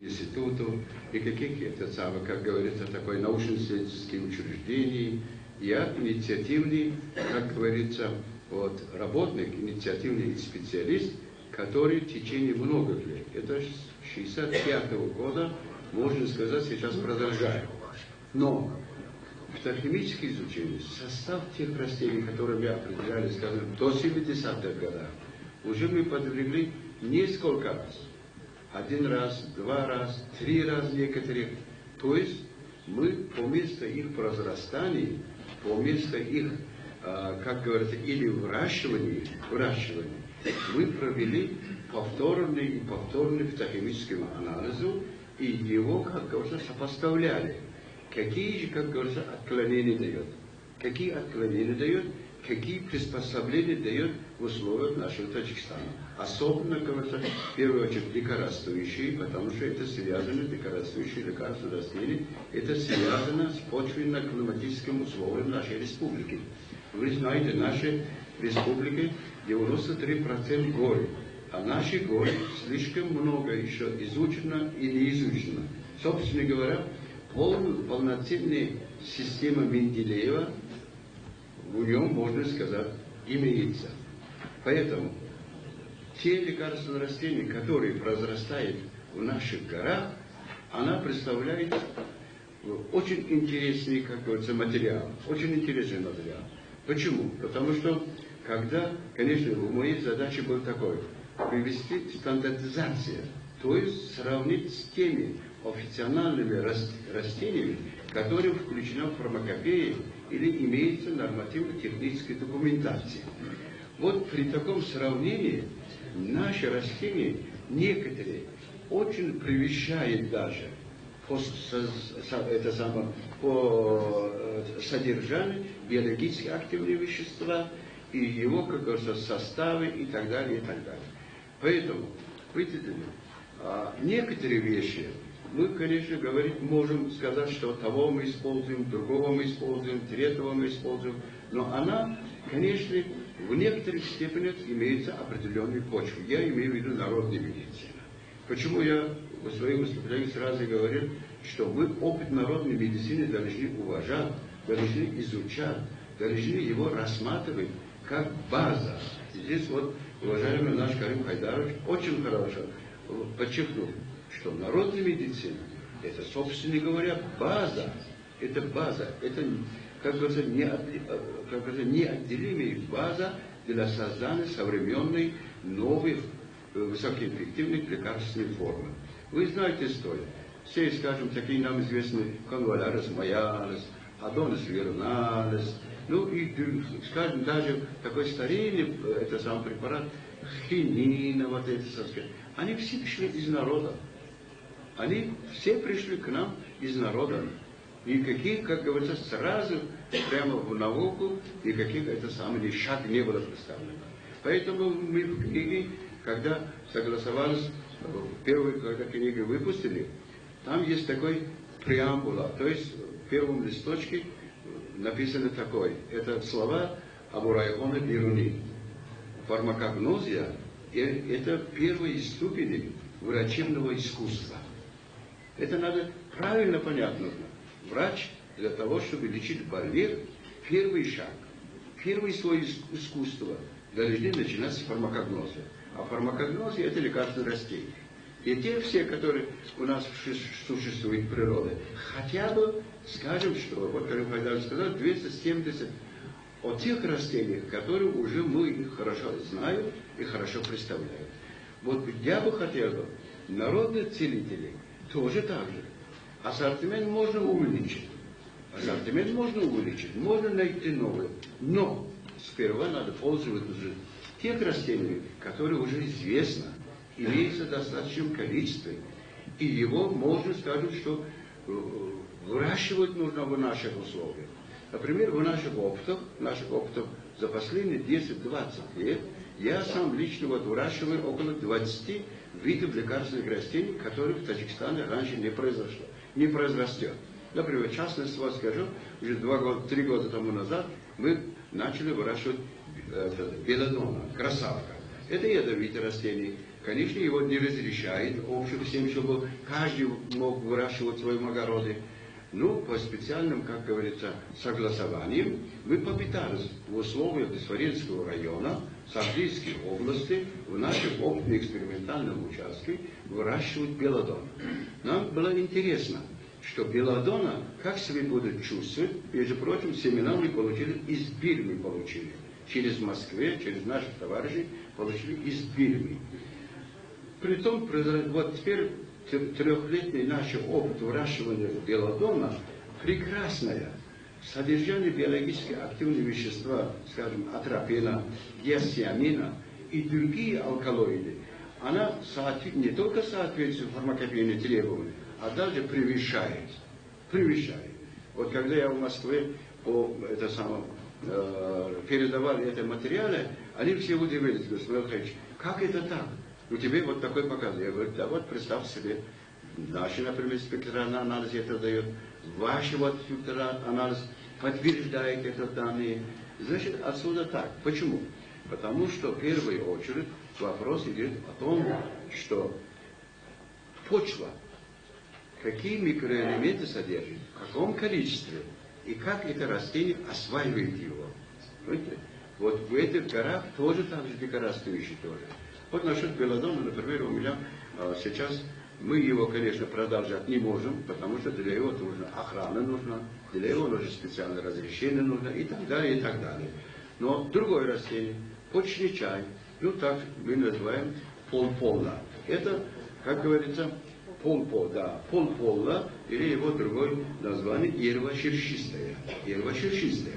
Институтов, никаких, это самое, как говорится, такой научно-исследовательских учреждений. Я инициативный, как говорится, вот, работник, инициативный специалист, который в течение многих лет, это с 65-го года, можно сказать, сейчас продолжаю. Но фитохимическое изучение, состав тех растений, которые мы определяли, скажем, до 70-х годах, уже мы подвергли несколько раз. Один раз, два раз, три раза некоторых. То есть мы по месту их произрастания, по месту их, как говорится, или выращивания, мы провели повторный и повторный фитохимический анализ и его, как говорится, сопоставляли. Какие же, как говорится, отклонения дает? Какие отклонения дает? Какие приспособления дает в условиях нашего Таджикистана. Особенно, говорится, в первую очередь дикорастущие, потому что это связано, дикорастущие лекарства растения, это связано с почвенно-климатическим условием нашей республики. Вы знаете, нашей республике 93% горы, а наши горы слишком много еще изучено и не изучено. Собственно говоря, полноценная система Менделеева в нем, можно сказать, имеется. Поэтому те лекарственные растения, которые произрастают в наших горах, она представляет очень интересный, как говорится, материал. Очень интересный материал. Почему? Потому что, когда, конечно, у моей задачи был такой, привести стандартизацию, то есть сравнить с теми официальными растениями, которые включены в фармакопею или имеется нормативно-техническая документация. Вот при таком сравнении наши растения, некоторые, очень превышают даже по, это самое, по содержанию биологически активные вещества и его, как говорится, составы и так далее, и так далее. Поэтому, видите ли, некоторые вещи мы, конечно, говорить можем сказать, что того мы используем, другого мы используем, третьего мы используем, но она, конечно, в некоторых степенях имеется определенную почву. Я имею в виду народную медицину. Почему я в своем выступлении сразу говорил, что мы опыт народной медицины должны уважать, должны изучать, должны его рассматривать как база. Здесь вот уважаемый наш Карим Хайдарович очень хорошо подчеркнул, что народная медицина – это, собственно говоря, база. Это база, это, как говорится, неотделимая база для создания современной, новой, высокоэффективных лекарственных форм. Вы знаете историю. Все, скажем, такие нам известны конвалярис майалис, адонис верналис, ну и, скажем, даже такой старинный, это сам препарат, хинина, вот это, они все пришли из народа. Они все пришли к нам из народа. Никаких, как говорится, сразу прямо в науку, никаких, это самое, шаг не было представлено. Поэтому мы в книге, когда согласовались, первую, когда книгу выпустили, там есть такой преамбула, то есть в первом листочке написано такое, это слова Абу Райхана Бируни. Фармакогнозия – это первые ступени врачебного искусства. Это надо правильно понять нужно. Врач для того, чтобы лечить больных, первый шаг, первый свой искусство должны начинать с фармакогноза. А фармакогнозия – это лекарственные растения. И те все, которые у нас существуют в природе, хотя бы, скажем, что, вот Карим Хайдарович сказал, 270 о тех растениях, которые уже мы их хорошо знаем и хорошо представляем. Вот я бы хотел, народные целители тоже так же. Ассортимент можно увеличить. Ассортимент можно увеличить, можно найти новые. Но сперва надо пользоваться уже тех растений, которые уже известны, имеются в достаточном количестве. И его можно, скажем, что выращивать нужно в наших условиях. Например, в наших опытах за последние 10-20 лет я сам лично вот выращиваю около 20 видов лекарственных растений, которых в Таджикистане раньше не произошло, не произрастет. Например, в частности, вот скажу, уже 3 года тому назад мы начали выращивать белладонна, красавка. Это ядовитое растение. Конечно, его не разрешает общим всем, чтобы каждый мог выращивать в своем огороде. Ну, по специальным, как говорится, согласованиям мы попытались в условиях Исфаринского района, Согдийской области, в нашем опытно-экспериментальном участке выращивать белладонну. Нам было интересно, что белладонна как себя будет чувствовать. Между прочим, семена мы получили из Бирмы, получили. Через Москве, через наших товарищей получили из Бирмы. Притом, вот теперь трехлетний наш опыт выращивания белладонна прекрасное. Содержание биологически активного вещества, скажем, атропина, гиосциамина и другие алкалоиды, она не только соответствует фармакопейным требованиям, а даже превышает. Превышает. Вот когда я в Москве передавали эти материалы, они все удивились, говорят: Смаил Михайлович, как это так? У тебя вот такой показ. Я говорю: да вот представь себе, наши, например, спектральный анализ это дает, ваши вот спектральный анализ подтверждает это данные. Значит, отсюда так. Почему? Потому что в первую очередь вопрос идет о том, что почва, какие микроэлементы содержит, в каком количестве и как это растение осваивает его. Понимаете? Вот в этих горах тоже так же дикорастущие тоже. Вот насчет белладонны, например, у меня сейчас мы его, конечно, продолжать не можем, потому что для его нужна охрана нужна, для его нужно специальное разрешение нужно и так далее, и так далее. Но другое растение, почечный чай, ну так мы называем полпола. Это, как говорится, полпол, да, полпола, или его другое название ерва шершистая. Ерва шершистая.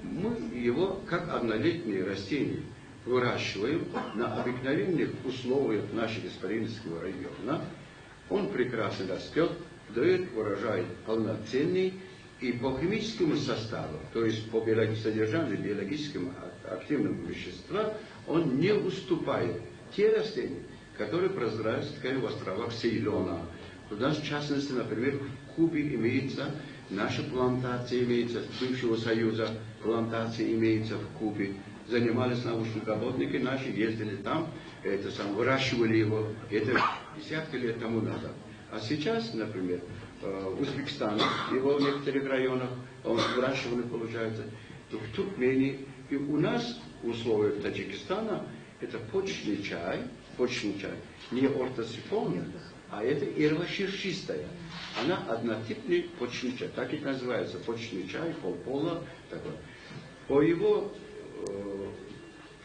Мы его как однолетнее растение выращиваем на обыкновенных условиях нашего Испаринского района. Он прекрасно растет, дает урожай полноценный и по химическому составу, то есть по содержанию биологическому активному вещества, он не уступает те растения, которые произрастают в островах Цейлона. У нас, в частности, например, в Кубе имеется, наша плантация имеется, бывшего Союза плантация имеется в Кубе. Занимались научные работники наши, ездили там, выращивали его, это десятки лет тому назад. А сейчас, например, в Узбекистане, его в некоторых районах, он выращивали, получается, в Туркмении. И у нас в условиях Таджикистана это почечный чай, не ортосифон, а это ерва шершистая. Она однотипный почечный чай, так и называется, почечный чай, полпола, такой. По его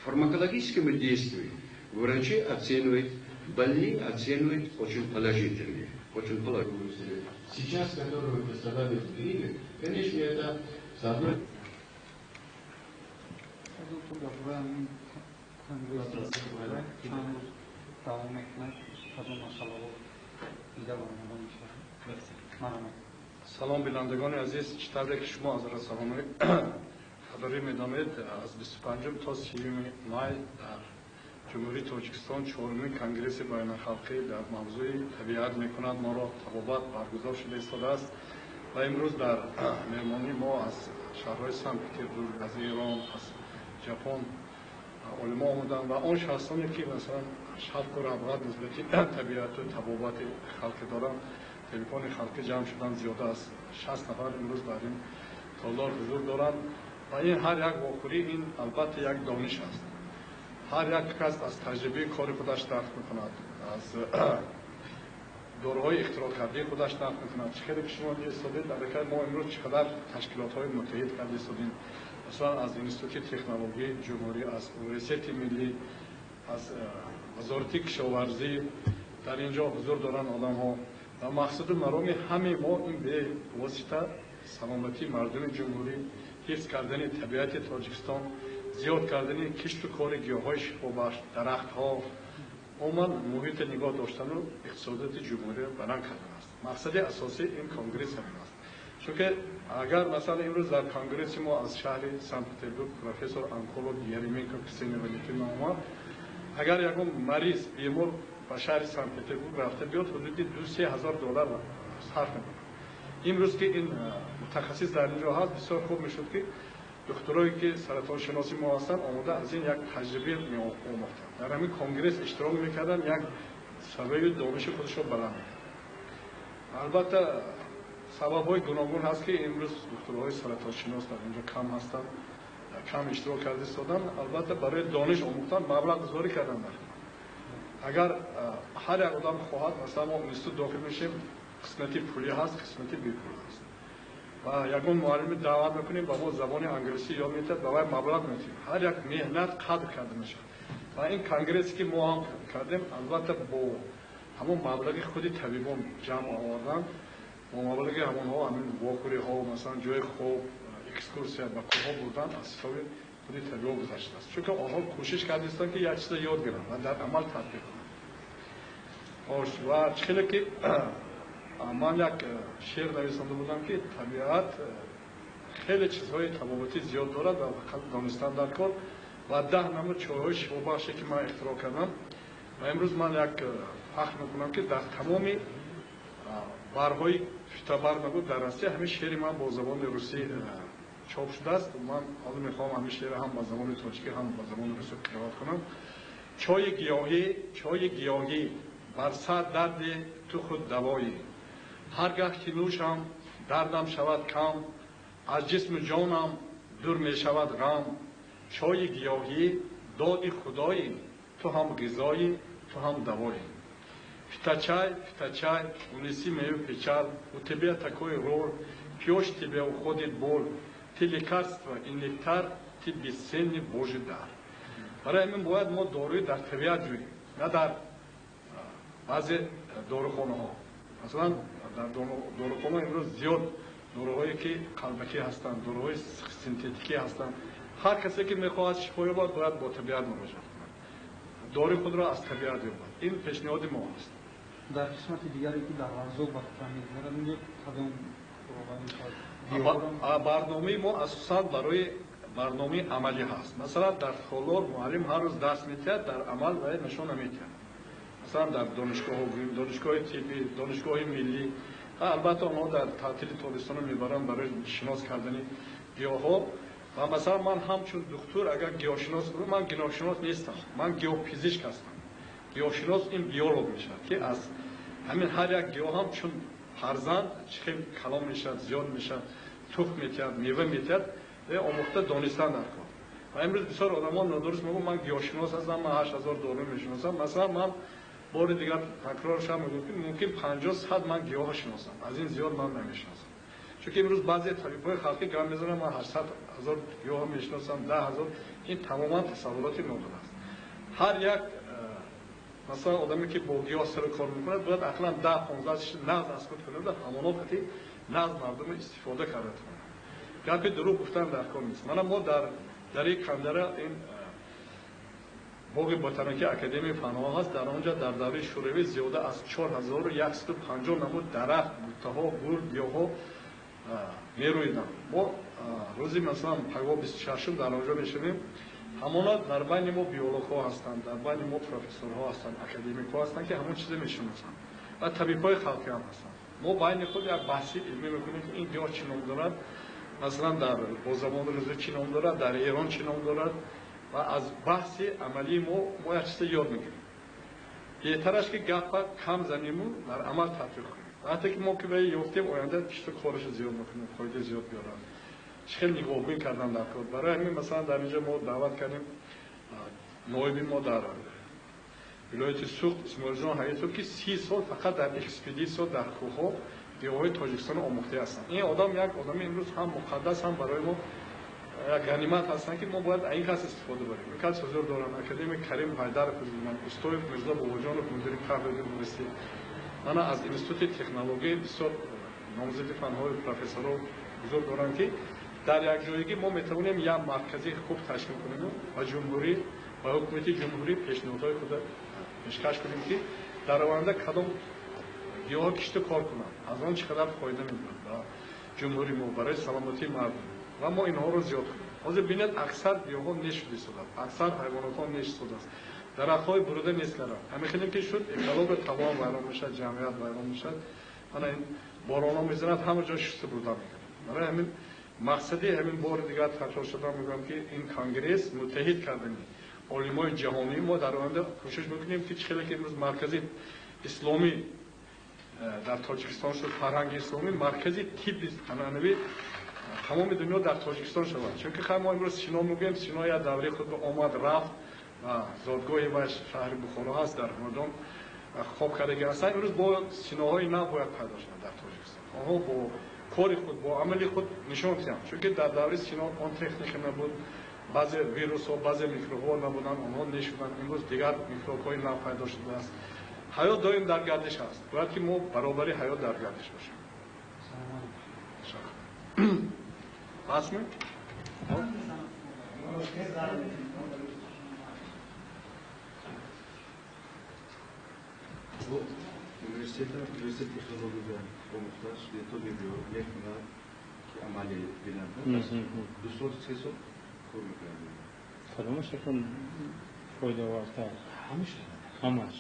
фармакологическому действию врачи оценивают, больные оценивают очень положительно. Очень положительно. Сейчас, которую вы представляли в Риме, конечно, это с одной... Салом бинандагони азиз, чӣ тавре ки шумо аз расонаҳои хабарӣ медонед, аз 25 то 30 май дар Ҷумҳурии Тоҷикистон чорумин конгресси байналхалқӣ дар мавзӯи табиат мекунад моро табобат баргузор шуда истодааст ва имрӯз дар меҳмонии мо аз шаҳрҳои Санкт-Петербург, аз Эрон, аз Ҷапон олимо омаданд ва он шахсоне ки масалан шавқу рағбат нисбати табиату табобати халқӣ доранд, телефони халқӣ ҷамъ шуданд, зиёда аз 60 нафар имрӯз дар ин толор ҳузур доранд ва ин ҳар як вохӯрӣ ин албатта як дониш аст. Ҳар як кас аз таҷрибаи кори худаш дарк мекунад, аз доруҳои ихтироъкардии худаш дарк мекунад. Чӣ хеле ки шумо истодед, аллакай мо имрӯз чӣ қадар ташкилотҳои муттаҳид карда истодем, масалан аз Институти технологияи ҷумҳурӣ, аз Университети миллӣ, аз Вазорати кишоварзӣ дар ин ҷо ҳузур доранд одамҳо ва мақсаду мароми ҳамаи мо ин бевосита саломатии мардуми ҷумҳурӣ, ҳифз кардани табиати Тоҷикистон, зиёд кардани кишту кори гиёҳҳои шифобахш, дарахтҳо, умуман муҳити нигоҳ доштану иқтисодиёти ҷумҳуриро баланд кардан аст. Мақсади асосии ин конгресс ҳамин аст. Чунки агар масалан имрӯз дар конгресси мо аз шаҳри Санкт-Петербург профессор онколог Еременко Ксения Валентиновна омад, агар ягон мариз, бемор ба шаҳри Санкт-Петербург рафта биёд, ҳудуди 2-3 ҳазор доллар сарф мекунад. Имрӯз ки ин мутахассис дар ин ҷо ҳаст, бисёр хуб мешуд ки Духтурое ки саратоншиноси мо ҳастанд, омода аз ин як таҷриба меомӯхтанд. Дар ҳамин конгресс иштирок мекарданд, як сабаби дониши худашро баланд мекарданд. Албатта сабабҳои гуногун ҳаст, ки имрӯз духтурҳои саратоншинос дар инҷо кам ҳастанд, кам иштирок карда истоданд. Албатта барои дониш омӯхтан маблағгузорӣ кардан дар. Агар ҳар як одам хоҳад, масалан мо институт дохил мешем, қисмати пулӣ ҳаст, қисмати бепул ҳаст. Ва ягон муаллими даъват мекунем, ба мо забони англисӣ ёд медиҳад, ба вай маблағ медиҳем. Ҳар як меҳнат қадр карда мешавад. Ва ин конгрессе ки мо ҳам кардем, албатта бо ҳамон маблағи худи табибон ҷамъ овардан, бо маблағи ҳамонҳо ҳамин вохӯриҳо, масалан ҷои хоб, экскурсия ба кӯҳҳо бурдан аз ҳисоби худи табибон гузаштааст. Чунки онҳо кӯшиш кардастанд, ки як чизро ёд гиранд ва дар амал татбиқ кунанд. Хош, ва чӣ хеле ки ман як шеър нависонда будам, ки табиат хеле чизҳои табобатӣ зиёд дорад ва фақат донистан дар кор, ва 10 намуд чойҳои шифобахше ки ман ихтироъ кардам. Ва имрӯз ман як фахр мекунам, ки дар тамоми барҳои фитобар набуд дар Россия ҳамин шеъри ман бо забони русӣ чоп шудааст. Ман ҳозир мехоҳам ҳамин шеърро ҳам ба забони тоҷикӣ, ҳам ба забони русӣ қироат кунам. Чойи гиёҳӣ, чойи гиёҳӣ, бар сад дарди ту худ давоӣ. Ҳар гаҳ ки нӯшам, дардам шавад кам, аз ҷисму ҷонам дур мешавад ғам. Чойи гиёҳӣ доди худоӣ, ту ҳам ғизоӣ, ту ҳам давоӣ. Фиточай, фиточай, унеси мою печаль, у тебя такой роль, пьешь, тебе уходит боль, ты лекарство и нектар, ты бесценный божий дар. Барои ҳамин бояд мо доруи дар табиат ҷӯем, на дар баъзе дорухонаҳо. Масалан, дар дорухона имрӯз зиёд доруҳое ки қалбакӣ ҳастанд, доруҳои синтетикӣ ҳастанд. Ҳар касе ки мехоҳад шифо ёбад, бояд бо табиат муроҷиат кунад, доруи худро аз табиат ёбад. Ин пешниҳоди мо аст. Дар қисмати дигаре ки дар Варзоб ба фикр мегузарад, инҷо кадом барномаи мо асосан барои барномаи амалӣ ҳаст. Масалан, дар толор муаллим ҳар рӯз дарс медиҳад, дар амал вай нишон намедиҳад. Масалан, дар донишгоҳҳо, донишгоҳи тиббӣ, донишгоҳи миллӣ, албатта онҳо дар таътили тобистона мебаранд барои шинос кардани гиёҳҳо. Ва масалан ман ҳамчун духтур агар гиёҳшинос будам, ман гиёҳшинос нестам, ман гиёҳпизишк ҳастам. Гиёҳшинос ин биолог мешавад, ки аз ҳамин ҳар як гиёҳ ҳам чун фарзанд чӣ хел калом мешавад, зиёд мешавад, тухм метиҳад, мева метиҳад, ва омӯхта донистан дар кор. Ва имрӯз бисёр одамон нодуруст мегӯянд, ман гиёҳшинос ҳастам, ман 8000 дору мешиносам. Масалан, ман бори дигар такрор шавам, мегӯям, ки мумкин 50-100 ман гиёҳро шиносам, аз ин зиёд ман намешиносам. Чунки имрӯз баъзе табибҳои халқӣ гап мезананд, ман 800 000 гиёҳро мешиносам, 10 000. Ин тамоман тасаввуроти нодуруст. Ҳар як масалан одаме ки бо гиёҳ сару кор мекунад, бояд ақаллан 10-15 чиз нағз аз худ кунад ва ҳамоно қати нағз мардумро истифода карда тавонад. Гапи дурӯғ гуфтан дар кор нест. Мана мо дар дари Кандара ин боғи ботаникии Академияи фанҳо ҳаст. Дар он ҷо дар давраи Шӯравӣ зиёда аз 4150 намуд дарахт, буттаҳо, гул, гиёҳҳо мерӯиданд. Мо рӯзи масалан пагоҳ 26-ум дар он ҷо мешавем. Ҳамона дар байни мо биологҳо ҳастанд, дар байни мо профессорҳо ҳастанд, академикҳо ҳастанд, ки ҳамон чизро мешиносанд, ва табибҳои халқӣ ҳам ҳастанд. Мо байни худ як баҳси илмӣ мекунем, ки ин гиёҳ чӣ ном дорад, масалан дар бо забони русӣ чӣ ном дорад, дар Эрон чӣ ном дорад. Ва аз баҳси амалии мо як чизро ёд мегирем. Беҳтараш ки гапа кам заниму дар амал татбиқ кунем. Вақте ки мо ки вай ёфтем, оянда кишту корашо зиёд мекунем, фоида зиёд биёрад. Чӣ хел нигоҳбин кардан дар кор. Барои ҳамин масалан дар инҷо мо даъват кардем ноиби мо дар вилояти Суғд Исмоилҷон Ҳаитов, ки 30 сол фақат дар экспедитсия дар кӯҳҳо гиёҳҳои Тоҷикистонро омӯхта ҳастанд. Ин одам як одами имрӯз ҳам муқаддас, ҳам барои мо як ганимат ҳастанд, ки мо бояд ин кас истифода барем. Ин кас ҳузур доранд академик Карим Ҳайдаров, Устоев Мирзо Бобоҷонов, мудири кафедраи университет, мана аз институти технология бисёр номзади фанҳои профессорҳо ҳузур доранд, ки дар якҷоягӣ мо метавонем як маркази хуб ташкил кунем ва ҷумҳурӣ ва ҳукумати ҷумҳурӣ пешниҳодҳои худро пешкаш кунем, ки дар оянда кадом гиёҳ кишту кор кунанд, аз он чӣ қадар фоида мебарад ба ҷумҳурии мо, барои саломатии мардум, ва мо инҳоро зиёд кунем. Ҳозир бинед, аксар гиёҳҳо неш шуда истодааст, аксар ҳайвонотҳо неш истодааст, дарахтҳои бурида нест карданд. Ҳамин хеле ки шуд, экология тамом вайрон мешавад, ҷамъият вайрон мешавад. Мана ин боронҳо мезанад, ҳама ҷо шуста бурда мекунад. Барои ҳамин Мақсади ҳамин бори дигар такрор шуда мегӯям, ки ин конгресс муттаҳид кардани олимои ҷаҳонӣ. Мо дар оянда кӯшиш мекунем, ки чӣ хеле ки имрӯз маркази исломӣ дар Тоҷикистон шуд, фарҳанги исломӣ, маркази тибби анъанавӣ тамоми дунё дар Тоҷикистон шавад. Чунки хай мо имрӯз Сино мегӯем, Сино як давраи худ омад рафт ва зодгоҳи вай шаҳри Бухоро ҳаст, дар Ҳамадон хоб кардаги ҳастанд. Имрӯз бо синоҳои нав бояд пайдо шаванд дар Тоҷикистон. Онҳо бо кори худ, бо амали худ нишон диҳанд. Чунки дар давраи Сино он техника набуд, баъзе вирусҳо, баъзе микробҳо набуданд, онҳо нешуданд. Имрӯз дигар микробҳои нав пайдо шудааст. Ҳаёт доим дар гардиш аст. Бояд ки мо баробари ҳаёт дар гардиш бошем. Бас ми? Bu üniversite технология омӯхта студентҳо мехонанд, ки амалӣ бинанд. 2 сол 3 сол кор мекунанд. Кадомаш якон фоидаовартар? Ҳамаш. Ҳамаш.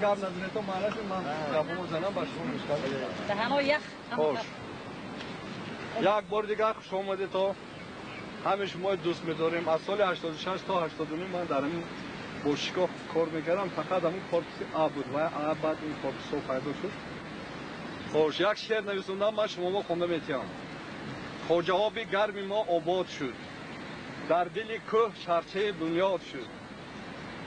Гап назанед, маълаш ман гапомо занам ба шумо мушкал. Даҳано ях. Хош. Як бор дигар хуш омадед то ҳамаи шумо дӯст медорем. Аз соли 86 то 89 ман дар ҳамин бошгоҳ кор мекардам. Фақат ҳамин корпуси А буд ва А баъд ин корпусҳо пайдо шуд. Хош, як шеър нависондам, ман шуморо хонда метиҳам. Хоҷаоби гарми мо обод шуд, дар дили кӯҳ шарчаи бунёд шуд,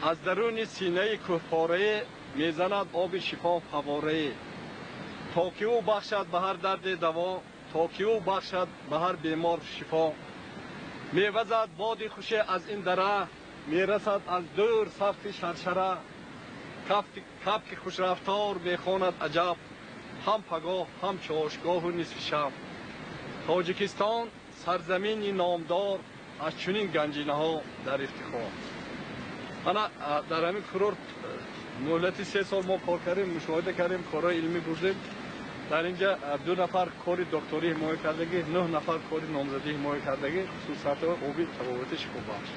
аз даруни синаи кӯҳпорае мезанад оби шифо фаворае. То ки ӯ бахшад ба ҳар дарде даво, то ки ӯ бахшад ба ҳар бемор шифо. Мевазад боди хуше аз ин дара, мерасад аз дур сафти шаршара. Кафки хушрафтор мехонад аҷаб, ҳам пагоҳ, ҳам чошгоҳу нисфи шаб. Тоҷикистон сарзамини номдор, аз чунин ганҷинаҳо дар ифтихор. Ана дар ҳамин курорт муҳлати 3 сол мо кор кардем, мушоҳида кардем, корҳои илмӣ бурдем. Дар инҷа 2 нафар кори докторӣ ҳимоя кардагӣ, 9 нафар кори номзадӣ ҳимоя кардагӣ, хусусиятҳои оби табобати шифобахш.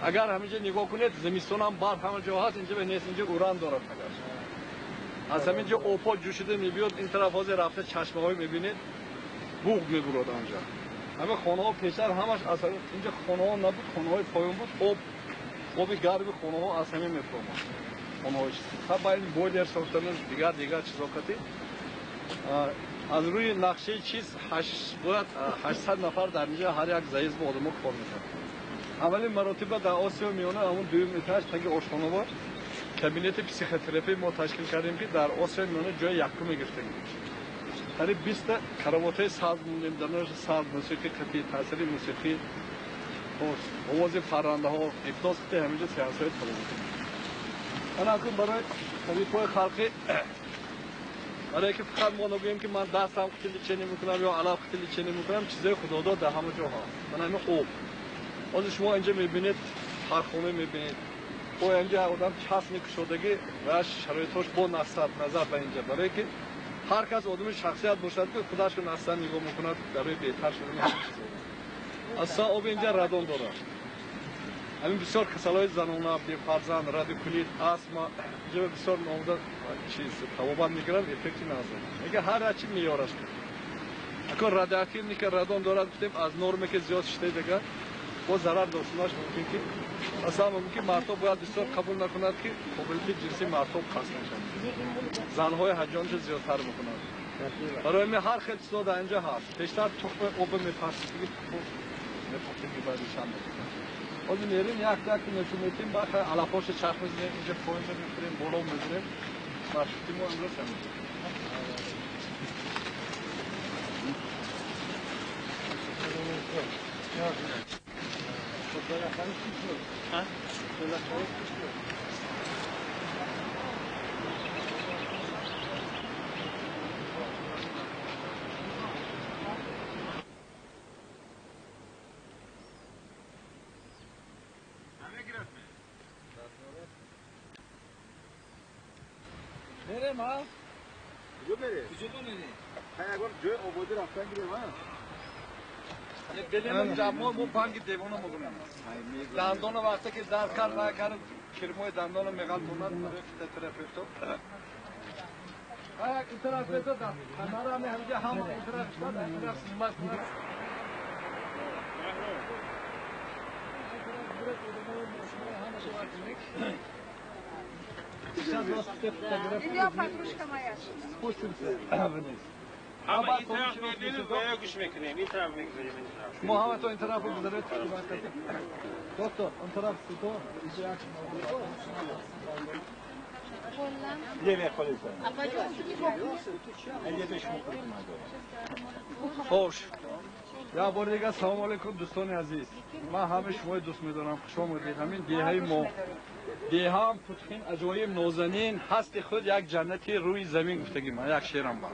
Агар ҳаминҷа нигоҳ кунед, зимистонам барф ҳама ҷо ҳаст, инҷа нест, инҷа уран дорад фақат. Аз ҳаминҷа обҳо ҷӯшида мебиёд, ин тараф ҳозир рафта чашмаҳое мебинед, буғ мебурад анҷа. Ҳама хонаҳо пештар ҳамаш аз инҷа хонаҳо набуд, хонаҳои поён буд, оби гарми хонаҳо аз ҳамин мефуромад. Хонаҳои чиз. Бойлер сохтану дигар чизо кати. Аз рӯи нақшаи чиз бояд 800 нафар дар инҷа ҳар як заиз бо одамо кор мекард. Аввалин маротиба дар Осиёи Миёна ҳамун дуюм этаж таги ошхона бо кабинети психотерапия мо ташкил кардем, ки дар Осиёи Миёна ҷои якум гирифтагӣ. Қариб 20 каравотҳои сабз мондем, дар ноши сабз, мусиқӣ қатӣ, таъсири мусиқӣ, овози паррандаҳо, ифлос қити ҳаминҷо сеансҳои табобатӣ. Ана акун барои табибҳои халқӣ, барое ки фақат мо нагӯем, ки ман дастам қити лечение мекунам ё алаф қити лечение мекунам, чизои худодод дар ҳама ҷо ҳаст. Мана ҳамин об. Ҳозир шумо инҷа мебинед, пархона мебинед. О инҷа одам часп мекушодагӣ ва шароитҳош бо насаб назар ба инҷа. Барое ки ҳар кас одами шахсият бошад, ки худашро насаб нигоҳ мекунад барои беҳтар шудани ҳама чизо. Аслан оби инҷа радон дорад. Ҳамин бисёр касалҳои занона, бефарзанд, радикулит, астма, инҷа бисёр номда чиз табобат мегиранд, эффекти назар. Мега ҳар як чи меёраш. Акун радиоактивни ки радон дорад, гуфтем аз норме ки зиёд шуда дигар Бо зарар доштанаш мумкин ки аслан мумкин мардҳо бояд бисёр қабул накунад ки қобилияти ҷинсии мардҳо паст мешавад. Занҳои ҳаҷоншо зиёдтар мекунанд. Барои ҳамин ҳар хел чизо дар инҷа ҳаст. Пештар тухми оба мепартидиги тухм мепартиги баъди чанд дақиқа. Ҳозир мерем як як нешон метем, баъд алафҳоша чарх мезанем, инҷа поин мефурем, боло мезанем. Маршрути мо имрӯз ҳамин. Nereye ma? Куҷо бере? Куҷо бере? Ҳай ягон ҷои ободӣ рафтан гирем, а? Белем ҷамъо мо банги девона мегӯем. Дандона вақте ки дард кард, вай кард, кирмои дандона меғалтонад барои физиотерапевто. Ҳай як ин тараф беда, канара ҳами ҳамиҷа ҳама ин тараф шуд, ин тараф снимать кунад. Илья, подружка моя. Спустимся вниз. Ҳама ин тараф мебинем ва ё гӯш мекунем, ин тараф мегузарем, ин тараф. Мо ҳама то ин тараф гузарем. Доктор, он тараф сито, инҷа як Хош. Як бори дигар салому алейкум дӯстони азиз. Ман ҳамаи шуморо дӯст медорам. Хуш омадед. Ҳамин деҳаи мо. Деҳаам Путхин аҷоиб нозанин, ҳасти худ як ҷаннати рӯи замин гуфтагӣ ман як шеърам бар.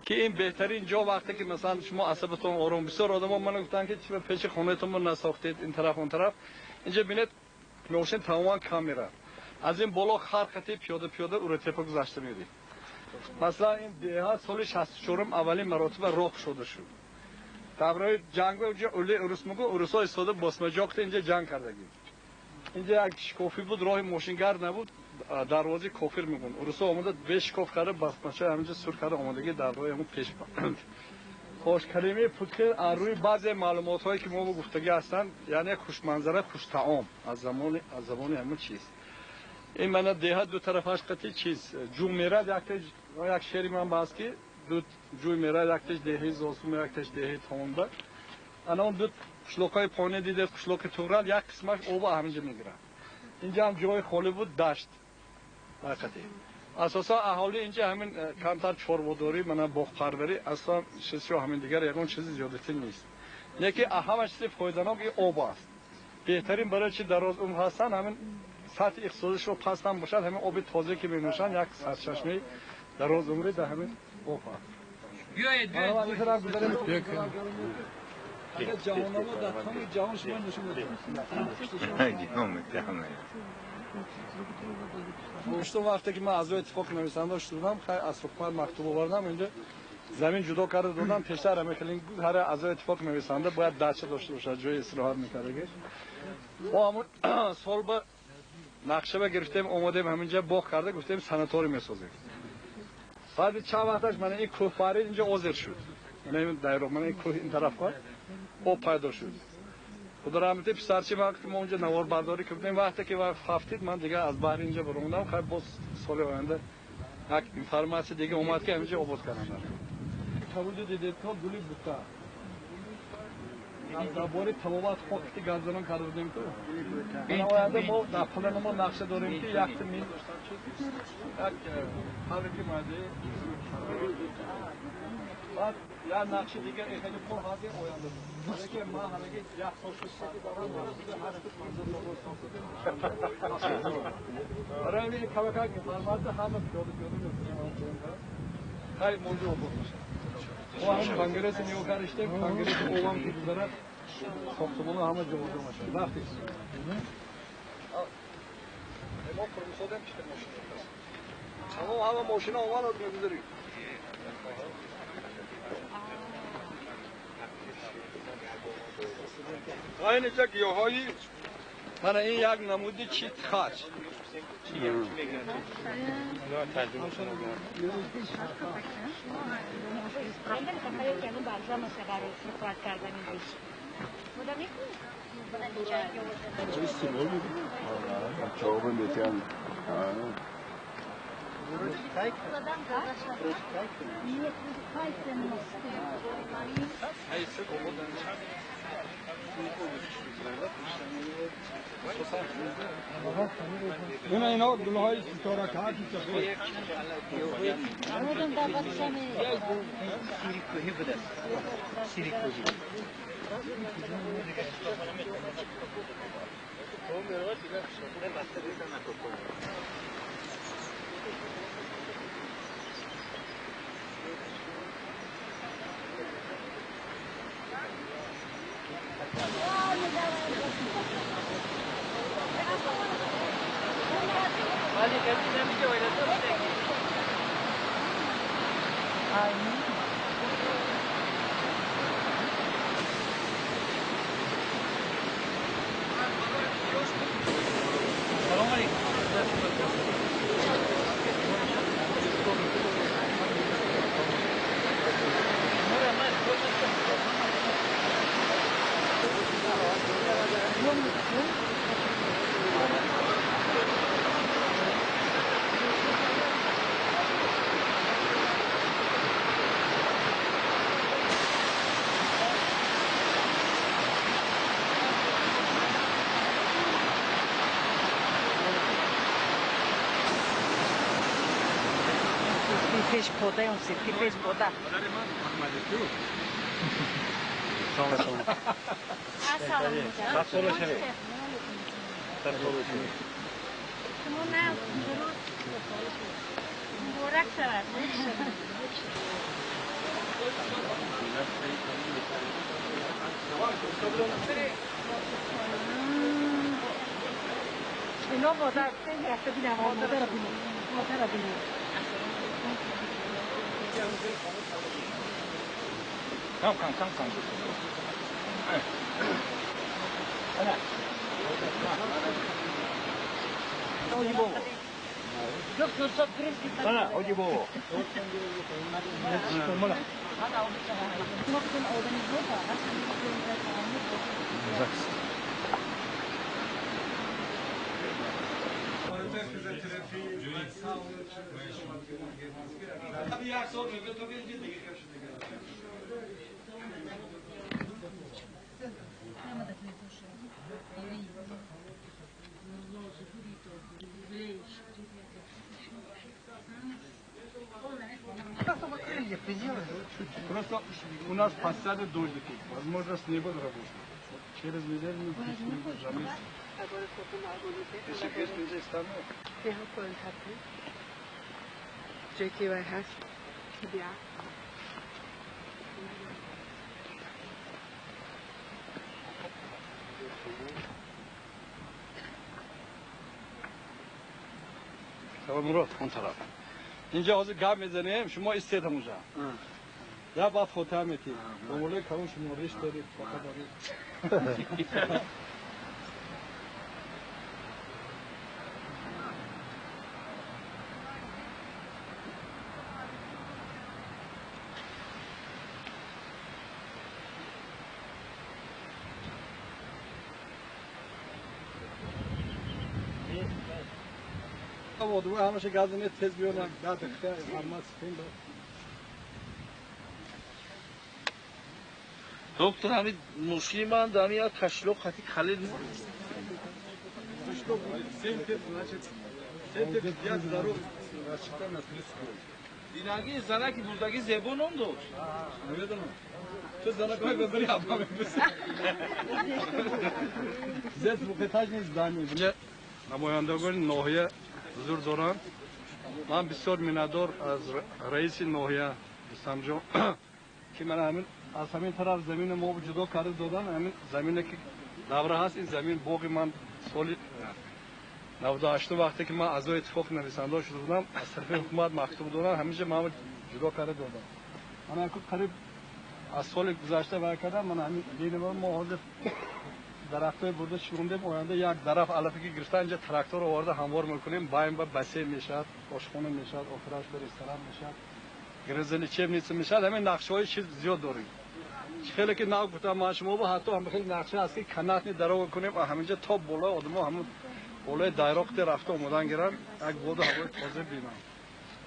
Ки ин беҳтарин ҷо вақте ки масалан шумо асабатон ором. Бисёр одамо ман гуфтанд ки чӣ пеши хонаатон насохтед ин тараф он тараф. Инҷа бинед мошин тамоман камера. Аз ин боло хар қати пиёда пиёда Уротепа гузашта мерид. Масалан ин деҳа соли 64 аввалин маротиба роҳ шуда шуд. Давраи ҷанг инҷа ули урус мегӯ урусҳо истода босмаҷоқта инҷа ҷанг кардагӣ. Инҷа як шикофӣ буд, роҳи мошингард набуд, дарвозаи кофир мегӯн. Урусҳо омада бе шикоф карда басмача ҳаминҷа сур карда омадагӣ дар роҳи ҳамун пеш. Хош калимаи Путхин аз рӯи баъзе маълумотҳое ки мо гуфтагӣ ҳастанд, яъне хушманзара, хуштаом аз забони ҳамун чиз. Ин мана деҳа ду тарафаш қати чиз ҷӯ мерад, як шеъри ман бааст ки ду ҷӯй мерад, якташ деҳаи Зосум, якташ деҳаи Томонба. Ана он ду қишлоқҳои поне дидед, қишлоқи Туғрал, як қисмаш оба ҳаминҷа мегирад. Инҷа ҳам ҷои холӣ буд, дашт ҳақиқати. Асосан аҳолӣ инҷа ҳамин камтар чорводорӣ, мана боғпарварӣ, аслан чизшо ҳамин дигар ягон чизи зиёдатӣ нест. Лекин ҳама чизи фоиданок ин об аст. Беҳтарин барои чи дароз умр ҳастанд, ҳамин сатҳи иқтисодишро паст ҳам бошад, ҳамин оби тозе ки менӯшанд, як сарчашмаи дароз умрӣ дар ҳамин об аст. Биёед, биёед. Агар ҷаҳоннамо дар тамоми ҷаҳон шумо нишон медиҳад. Что вақте ки ман аъзои иттифоқи нависанда шудам, хай аз ҳукумат мактуб овардам, инҷа замин ҷудо карда додам, пештар ҳама хеле ҳар аъзои иттифоқи нависанда бояд дача дошта бошад, ҷои истироҳат мекардагиш. Мо ҳамун сол ба нақша ба гирифтем, омадем ҳаминҷа боғ карда, гуфтем санаторий месозем. Баъди чанд вақташ мана ин кӯҳ парид, инҷа озер шуд. Мана ин дайро, мана ин кӯҳ ин тараф об пайдо шуд. Худо раҳмати писарчи ман ки мо онҷа наворбардорӣ кардем, вақте ки ҳафтид ман дигар аз баҳри инҷа баромадам, хай боз соли оянда як информатсия дига омад ки ҳаминҷа обод кардам. Тавуҷу дидед то гули бута. Дар бораи табобат хоки газданон карда будем ку. Оянда мо дар плани мо нақша дорем ки якта мин як фабрики майдаи баъд як нақши дигар хеле пур ҳазир оянда. Лекин ман ҳамаги як сол шуд барои ин камакак информатсия ҳама пиёда пиёда мекунем. Хай мавзӯъ обод бошад. Мо ҳам конгресси нигоҳ кардаштем, конгресси обам ки гузарад, сохтмонҳо ҳама ҷобаҷо мешавад. Рафтем. Мо пурмусодем ки мошин. Тамом ҳама мошина омад мегузарем. Инҷа гиёҳҳои мана ин як намуди чи хач. اینا گل‌های ستاره کاتی چه سیری کوهی بوده سیری کوهی Пеш пода, он се ти пеш пода. اینا مادر رفته بینم مادر بینم مادر بینم کم کم کم کم Просто у нас постоянно дождики, возможно, с неба работает. Через неделю за месяц. Он тараф. Инҷа ҳозир гап мезанем, шумо истед ҳамонҷа. Я баъд фотиҳа метиҳем. Бомолои калон шумо риш доред, фоқа доред. ҳамаша газине тез биёнам, 10 дақиқа ҳама сипем. Доктор, ҳамин мушкили ман дар ҳамин як кашлоқ хати калид. Что будет? 70, значит, 75 здоров рассчитан на 30. Динаги занаки бурдаги зебо ном дошт. Намедонам. Ту занакҳои бабари ҳама мепурсӣ. Здесь двухэтажное здание. Намояндагони ноҳия ҳузур доранд. Ман бисёр миннатдор аз раиси ноҳия Рустамҷон, ки ман ҳамин аз ҳамин тараф замини мо ҷудо карда додан. Ҳамин замине ки давра ҳаст, ин замин боғи ман соли 98 вақте ки ман аъзои иттифоқи нависандаҳо шуда будам, аз тарафи ҳукумат мактуб доданд, ҳаминҷа ман ҷудо карда додам. Ман аку қариб аз соли гузашта вай кардам. Ман ҳамин динама мо ҳозир дарахтҳои бурда шурундем, оянда як дарафт алафе ки гирифта инҷа трактор оварда ҳамвор мекунем, баъин ба бассейн мешавад, ошхона мешавад, охираш ба ресторан мешавад, грязелечебница мешавад. Ҳамин нақшаҳои чиз зиёд дорем. Хеле ки нав гуфтам ман шумо бо ҳатто ҳам хеле нақша аст ки канатни дарова кунем ва ҳаминҷо то боло одамо ҳамун болои дайроқте рафта омодан гиранд, як боду ҳавои тоза бинанд.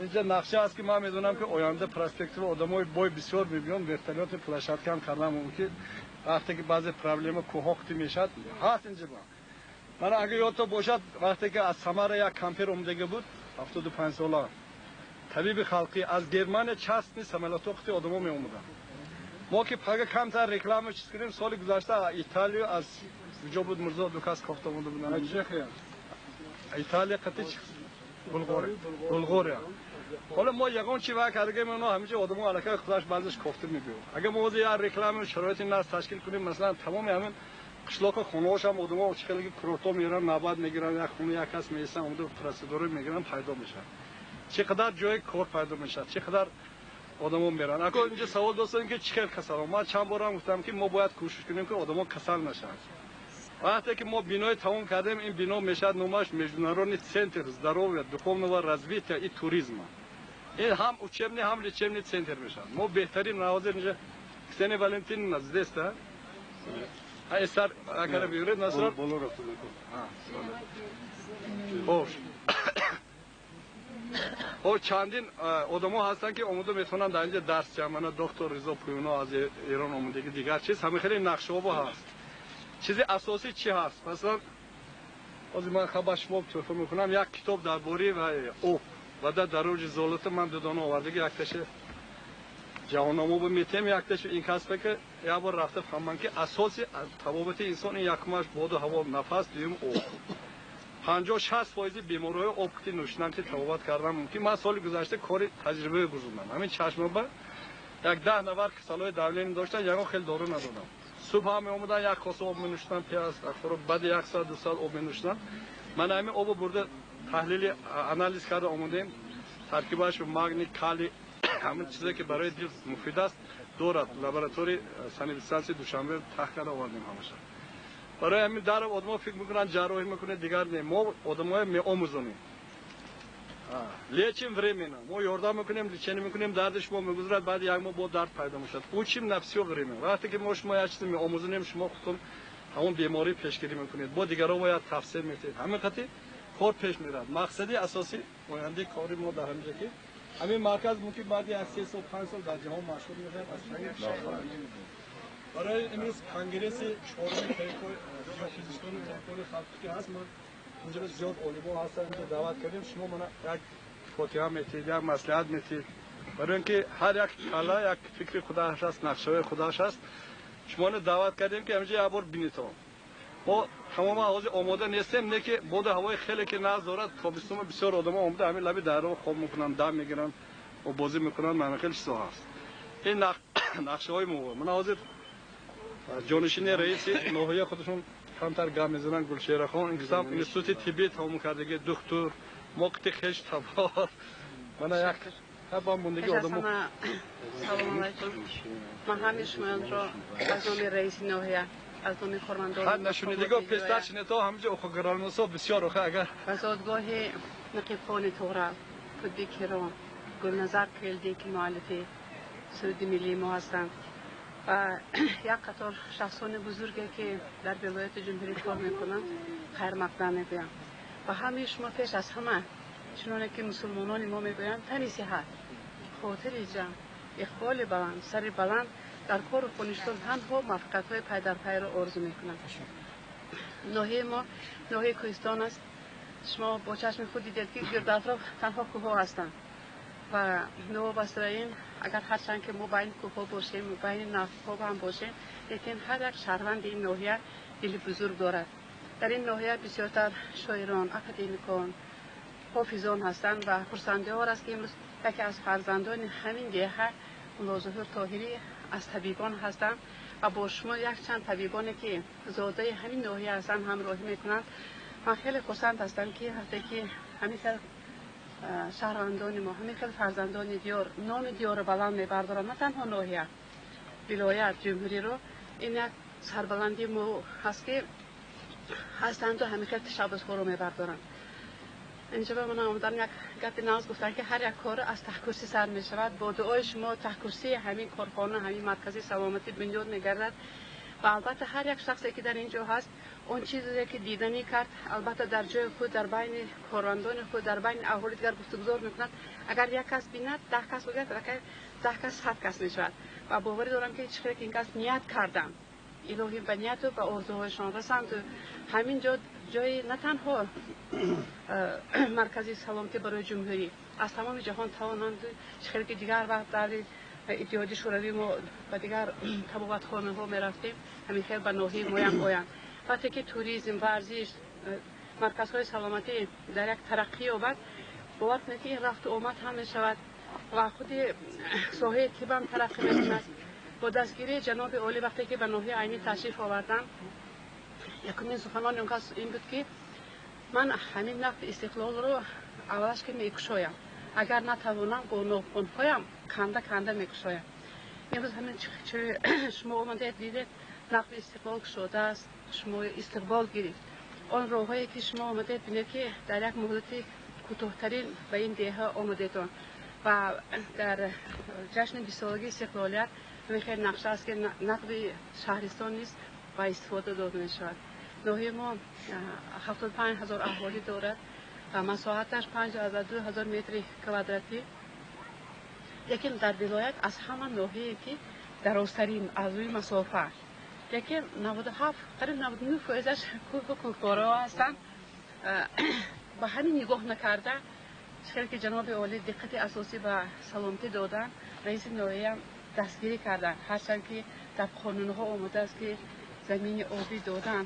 Инҷа нақша аст ки ман медонам ки оянда перспектива одамои бой бисёр мебиёнд, вертолёти площадка ҳам кардан мумкин. Вақте ки баъзе проблема кӯҳоқти мешавад, ҳаст инҷа. Ман агар ёдто бошад, вақте ки аз Самара як кампер омадага буд, 75 сола, табиби халқӣ аз Германия частный самолётоқти одамо меомаданд. Мо ки пага камтар реклама чиз кунем, соли гузашта Италия аз куҷо буд Мирзо ду кас кофта омада буданд? Чехия. Италия қати Булғория. Булғория. Ҳоло мо ягон чи ва кардаги мо ҳаминҷо одамо аллакай худаш баъзеш кофта мебиёд. Агар мо ҳозир як реклама шароити нас ташкил кунем, масалан тамоми ҳамин қишлоқи хонаҳош ҳам одамо чӣ хеле курорто мераванд, навбат мегиранд, як хона як кас меистанд, омада процедура мегиранд, пайдо мешавад. Чӣ қадар ҷои кор пайдо мешавад, чӣ қадар одамо мераванд. Ако инҷо савол достем ки чӣ хел касал. Ман чанд борам гуфтам ки мо бояд кӯшиш кунем ки одамо касал нашаванд. Вақте ки мо бинои тамом кардем, ин бино мешавад номаш Международный центр здоровья, духовного развития и туризма. Ин ҳам учебный, ҳам лечебный центр мешавад. Мо беҳтарин ҳозир инҷа Ксения Валентиновна здесь, да? А сар агар биёред насрат. Боло рафтам. Хош. Хо чандин одамо ҳастанд ки омода метавонанд дар инҷа дарс диҳанд. Мана доктор Ризо Пуюно аз Эрон омадаги, дигар чиз ҳама хеле нақшаҳо ҳаст. Чизи асосӣ чӣ ҳаст? Масалан, ҳозир ман хабар шумо тӯҳфа мекунам як китоб дар бораи об ва дар дароҷи золота ман дудона овардаги, якташа ҷаҳоннамо метем, якташа ин касбе ки як бор рафта фаҳмам ки асоси табобати инсон ин якумаш боду ҳаво, нафас, дуюм об. 50-60% бемориҳои об ки нӯшидан ки табобат кардан мумкин. Ман соли гузашта кори таҷрибаи гузондам. Ҳамин чашмаба як 10 нафар касалҳои давление доштан, ягон хел дору надодам. Субҳ ҳам меомаданд, як коса об менӯшиданд, пиёз, баъди як соат, 2 соат об менӯшиданд. Ман ҳамин обо бурда таҳлили анализ карда омадем. Таркибаш магний, калий, ҳамин чизе ки барои дил муфид аст дорад. Лаборатории санэпидстансияи Душанбе таҳ карда овардем ҳамаша. Барои ҳамин дар одамо фикр мекунанд ҷарроҳӣ мекунед, дигар не. Мо одамоя меомӯзонем. Лечим временно. Мо ёрдам мекунем, лечение мекунем, дарди шумо мегузарад, баъди як моҳ бо дард пайдо мешавад. Учим на всё время. Вақте ки мо шумо як чизе меомӯзонем, шумо худтон ҳамон беморӣ пешгирӣ мекунед. Бо дигарон бояд тавсия метиҳед. Ҳамин қати кор пеш меравад. Мақсади асосӣ ояндаи кори мо дар ҳаминҷо ки ҳамин марказ мумкин баъди як 3 сол, 5 сол дар ҷаҳон машҳур мешавад. Аз барои имрӯз конгресси чоруми геофизикони табибони халқӣ ки ҳаст, ман инҷо зиёд олимон ҳастанд, инҷо даъват кардем. Шумо мана як фотиҳа метиҳед, як маслиҳат метиҳед. Барои ин ки ҳар як кала як фикри худаш аст, нақшаҳои худаш аст. Шуморо даъват кардем ки ҳаминҷо як бор бинитон. Мо тамоман ҳозир омода нестем, не ки боду ҳавои хеле ки нағз дорад. Тобистон бисёр одамо омада ҳамин лаби дарё хоб мекунанд, дам мегиранд, бозӣ мекунанд, мана хеле чизҳо ҳаст. Ин нақшаҳои мо. Мана ҳозир ҷонишини раиси ноҳия худашон камтар гап мезананд, Гулшерахон. Ин кисам институти тиббӣ тамом кардаги, духтур, мо қити хеш табор. Мана як ҳаба мондаги одамо. Салому алайкум. Ман ҳамин шумоёнро аз номи раиси ноҳия, аз номи кормандон ҳар нашунидаго пештар шинето ҳаминҷо охогаронусо бисёр охе агар ба зодгоҳи Нақибхони Туғра, Қутби Кирон, Гулназар Келдӣ, ки муаллифи суруди миллии мо ҳастанд ва як қатор шахсони бузурге ки дар вилояти ҷумҳурӣ кор мекунанд, хайрмақдам мегӯям. Ва ҳамаи шумо пеш аз ҳама, чуноне ки мусулмонони мо мегӯянд, тани сиҳат, хотири ҷамъ, иқболи баланд, сари баланд, дар кору хоништон танҳо муваффақиятҳои пайдарпайро орзу мекунам. Ноҳияи мо ноҳияи кӯҳистон аст. Шумо бо чашми худ дидед ки гирду атроф танҳо кӯҳҳо ҳастанд ва новобаста ба ин, агар ҳарчанд ки мо байни кӯҳҳо бошем, байни нафтҳо ҳам бошем, лекин ҳар як шаҳрванди ин ноҳия дили бузург дорад. Дар ин ноҳия бисёртар шоирон, академикон, ҳофизон ҳастанд ва хурсандиовар аст ки имрӯз яке аз фарзандони ҳамин деҳа Муллозуҳур Тоҳирӣ аз табибон ҳастанд ва бо шумо якчанд табибоне ки зодаи ҳамин ноҳия ҳастанд ҳамроҳӣ мекунанд. Ман хеле хурсанд ҳастам ки вақте ки ҳамин хел шаҳрвандони мо, ҳамин хел фарзандони диёр номи диёрро баланд мебардоранд, на танҳо ноҳия, вилоят, ҷумҳуриро, ин як сарбаландии мо ҳаст ки ҳастанду ҳамин хел ташаббусҳоро мебардоранд. Инҷо ба ман омадан як гапи нағз гуфтанд, ки ҳар як кор аз таҳкурсӣ сар мешавад. Бо дуои шумо таҳкурсии ҳамин корхона, ҳамин маркази саломатӣ бунёд мегардад. Ва албатта ҳар як шахсе ки дар ин ҷо ҳаст, он чизе ки диданӣ кард, албатта дар ҷои худ, дар байни кормандони худ, дар байни аҳолӣ дигар гуфтугузор мекунад. Агар як кас бинад, 10 кас бигӯяд, 10 кас 100 кас мешавад. Ва боварӣ дорам, ки чӣ хеле ки ин кас ният кардам, илоҳӣ ба нияту ба орзуҳояшон расанд. Ҳамин ҷо ҷои на танҳо маркази саломатӣ барои ҷумҳурӣ, аз тамоми ҷаҳон тавонанд, чӣ хеле ки дигар вақт дар Иттиҳоди Шӯравӣ мо ба дигар табобатхонаҳо мерафтем, ҳамин хел ба ноҳияи моям оянд. Вақте ки туризм, варзиш, марказҳои саломатӣ дар як тараққӣ ёбад, бовар кунед, ки ин рафту омад ҳам мешавад ва худи соҳаи тибам тараққӣ мекунад. Бо дастгирии ҷаноби олӣ, вақте ки ба ноҳияи Айнӣ ташриф овардам, якумин суханони он кас ин буд, ки ман ҳамин нақби Истиқлолро аввалаш ки мекушоям, агар натавонам, бо нохунҳоям канда канда мекушоям. Имрӯз ҳамин шумо омадед, дидед, нақби Истиқлол кушодааст, шумо истиқбол гирифт. Он роҳҳое ки шумо омадед, бинед, ки дар як муҳлати кӯтоҳтарин ба ин деҳа омадедон ва дар ҷашни 20-солагии истиқлолият ҳамин хел нақша аст, ки нақби шаҳристон низ ба истифода дода мешавад. Ноҳияи мо 75 000 аҳолӣ дорад ва масоҳаташ 52 000 метри квадратӣ, лекин дар вилоят аз ҳама ноҳияе ки дарозтарин аз рӯи масофа, лекин 97, қариб 99 фоизаш кӯҳу кӯҳпораҳо ҳастанд. Ба ҳамин нигоҳ накарда, хеле ки ҷаноби олӣ диққати асосӣ ба саломатӣ доданд, раиси ноҳияам дастгирӣ карданд. Ҳарчанд ки дар қонунҳо омадааст, ки замини обӣ додан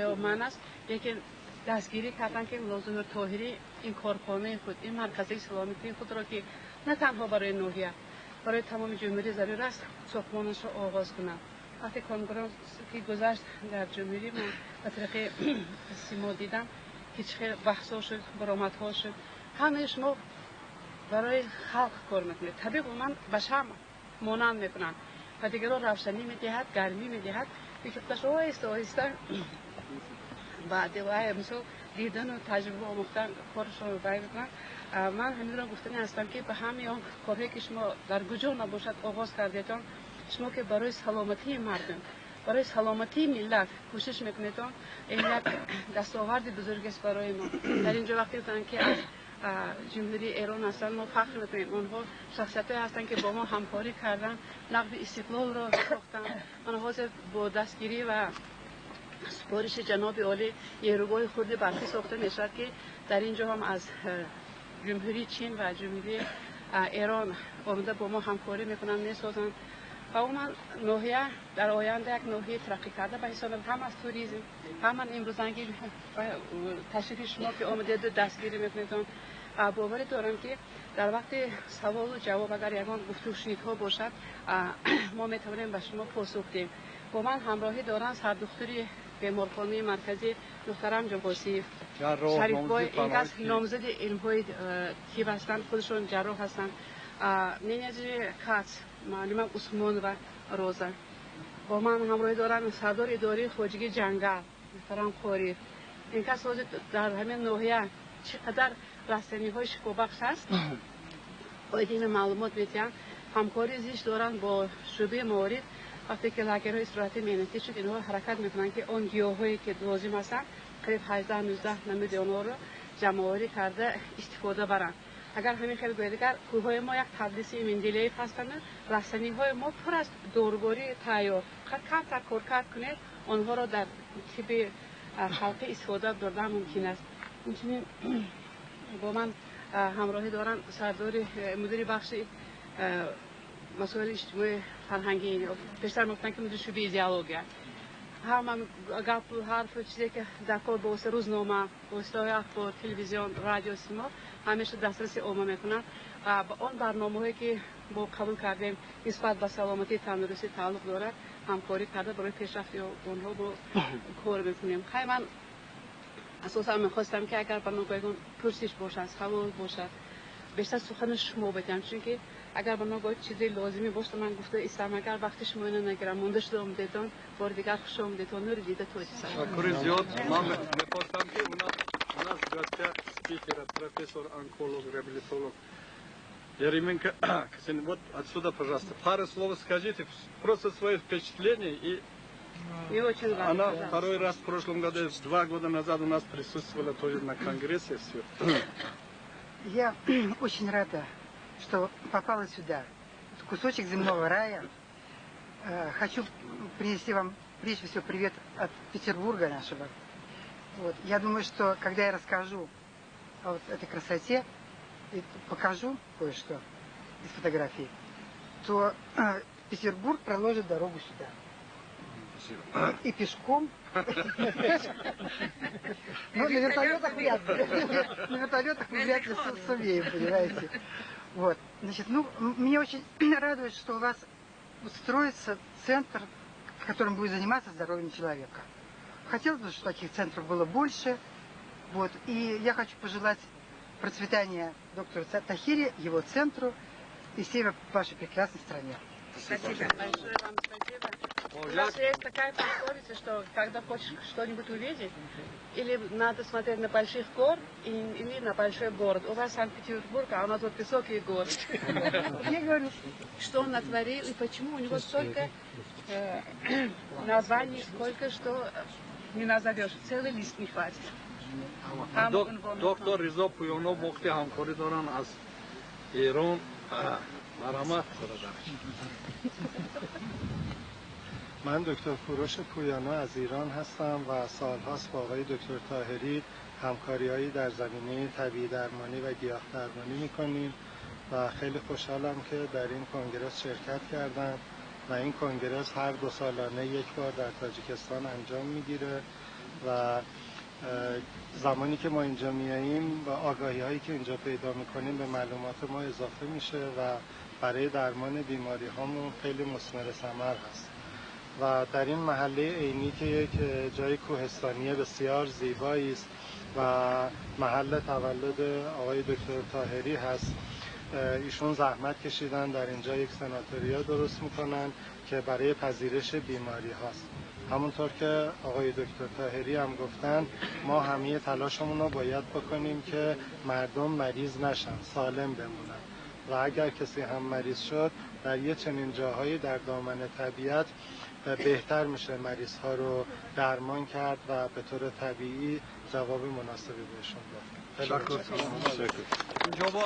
ё манъ аст, лекин дастгирӣ карданд, ки Муллозуҳур Тоҳирӣ ин корхонаи худ, ин маркази саломатии худро, ки на танҳо барои ноҳия, барои тамоми ҷумҳурӣ зарур аст, сохтмонашро оғоз кунанд. Вақте конгресс ки гузашт дар ҷумҳурӣ, ман ба тариқи симо дидам, ки чӣ хел баҳсҳо шуд, баромадҳо шуд. Ҳамаи шумо барои халқ кор мекунед. Табиб умуман ба шамъ монанд мекунанд ва дигарон равшанӣ медиҳад, гармӣ медиҳад. Фикр оҳиста оҳиста баъди мисол дидану таҷриба омӯхтан корашонро бай мекунанд. Ман ҳаминро гуфтани ҳастам, ки ба ҳамаи он корҳое ки шумо дар куҷо набошад оғоз кардетон, шумо ки барои саломатии мардум, барои саломатии миллат кӯшиш мекунедон, ин як дастоварди бузургест барои мо. Дар ин ҷо вақте гуфтанд, ки аз Ҷумҳурии Эрон ҳастанд, мо фахр мекунем. Онҳо шахсиятҳое ҳастанд, ки бо мо ҳамкорӣ карданд, нақби Истиқлолро сохтанд. Ман ҳозир бо дастгирӣ ва супориши ҷаноби олӣ нерӯгоҳи хурди барқӣ сохта мешавад, ки дар ин ҷо ҳам аз Ҷумҳурии Чин ва Ҷумҳурии Эрон омада бо мо ҳамкорӣ мекунанд, месозанд. Ва умуман ноҳия дар оянда як ноҳияи тараққӣ карда ба ҳисоб ҳам аз туризм, ҳам имрӯзанги ташрифи шумо, ки омадеду дастгирӣ мекунедон. Боварӣ дорам, ки дар вақти саволу ҷавоб, агар ягон гуфтушунидҳо бошад, мо метавонем ба шумо посух диҳем. Бо ман ҳамроҳӣ доранд сардухтури беморхонаи марказӣ муҳтарам Ҷонқосиев Шарифбой. Ин кас номзади илмҳои тиб ҳастанд, худашон ҷарроҳ ҳастанд. Менеҷери КАЦ муаллима Усмонова Роза. Бо ман ҳамроҳӣ доранд сардори идораи хоҷагии ҷангал муҳтарам Қориев. Ин кас ҳозир дар ҳамин ноҳия чӣ қадар растаниҳои шифобахш аст, оиди ин маълумот медиҳанд. Ҳамкорӣ зич доранд бо шӯъбаи маориф. Вақте ки лагерҳои истироҳати меҳнатӣ шуд, инҳо ҳаракат мекунанд, ки он гиёҳҳое ки лозим ҳастанд, қариб 18-19 намуди онҳоро ҷамъоварӣ карда истифода баранд. Агар ҳамин хел гӯяд, агар кӯҳҳои мо як таблиси Менделеев ҳастанд, растаниҳои мо пур аз дорувории тайёр, фақат камтар коркард кунед, онҳоро дар тибби халқӣ истифода бурдан мумкин аст. Инчунин бо ман ҳамроҳӣ доранд сардори мудири бахши масоили иҷтимои фарҳангӣ, пештар мегуфтанд, ки мудири шӯъбаи идеология. Ҳама гапу ҳарфу чизе ки дар кор ба воситаи рӯзнома, воситаҳои ахбор, телевизион, радио, симо ҳамеша дастраси омма мекунанд ва ба он барномаҳое ки мо қабул кардем, нисбат ба саломатии тандурустӣ тааллуқ дорад, ҳамкорӣ карда барои пешрафти онҳо бо кор мекунем. Хай, ман асосан мехостам, ки агар ба ягон пурсиш бошад, савол бошад, бештар сухани шумо бидиҳам, чунки агар ба ногоҳ чизе лозимӣ бошад, ман гуфта истам. Агар вақти шумо ино нагирам, монда шуда омадетон, бори дигар хуш омадетон, нури дида тоҷи. Ташаккури зиёд. Ман мехостам, ки уна У нас в гостях спикера, профессор, онколог, реабилитолог Еременко Ксения. Вот отсюда, пожалуйста, пару слов скажите, просто свои впечатления. И Не очень рада, она пожалуйста. Второй раз в прошлом году, 2 года назад у нас присутствовала тоже на конгрессе. Все. Я очень рада, что попала сюда. Кусочек земного рая. Хочу принести вам прежде всего привет от Петербурга нашего. Вот. Я думаю, что когда я расскажу о вот этой красоте и покажу кое-что из фотографий, то Петербург проложит дорогу сюда. И пешком. Ну, на вертолетах вряд ли. На вертолетах мы вряд ли сумеем, понимаете. Вот. Значит, ну, меня очень радует, что у вас вот строится центр, в котором будет заниматься здоровьем человека. Хотелось бы, чтобы таких центров было больше. Вот. И я хочу пожелать процветания доктору Тахири, его центру и всей вашей прекрасной стране. Спасибо. Большое вам спасибо. У нас есть такая пословица, что когда хочешь что-нибудь увидеть, или надо смотреть на больших гор, или на большой город. У вас Санкт-Петербург, а у нас вот высокие горы. Я говорю, что он натворил и почему у него столько названий, сколько что не назовешь. Целый лист не хватит. Доктор Ризо Пуёно вақти ҳамкорӣ доранд аз Эрон, марҳамат. من دکتر کوروش پویانا از ایران هستم و سالهاست با آقای دکتر طاهری همکاریهایی در زمینه طبیعی درمانی و گیاه درمانی میکنیم و خیلی خوشحالم که در این کنگرس شرکت کردم و این کنگرس هر 2 سالانه یک بار در تاجیکستان انجام میگیره و زمانی که ما اینجا میاییم و آگاهی هایی که اینجا پیدا میکنیم به معلومات ما اضافه میشه و برای درمان بیماری هامون خیلی مثمر ثمر هست و در این محله عینی که یک جای کوهستانی بسیار زیبایی است و محل تولد آقای دکتر طاهری هست، ایشون زحمت کشیدن در اینجا یک سناتوریا درست میکنن که برای پذیرش بیماری هاست. همونطور که آقای دکتر طاهری هم گفتن، ما همه تلاشمون رو باید بکنیم که مردم مریض نشن، سالم بمونن و اگر کسی هم مریض شد، در یه چنین جاهایی در دامن طبیعت بهتر میشه مریض ها رو درمان کرد و به طور طبیعی جواب مناسبی بهشون داد. تشکر. اینجا با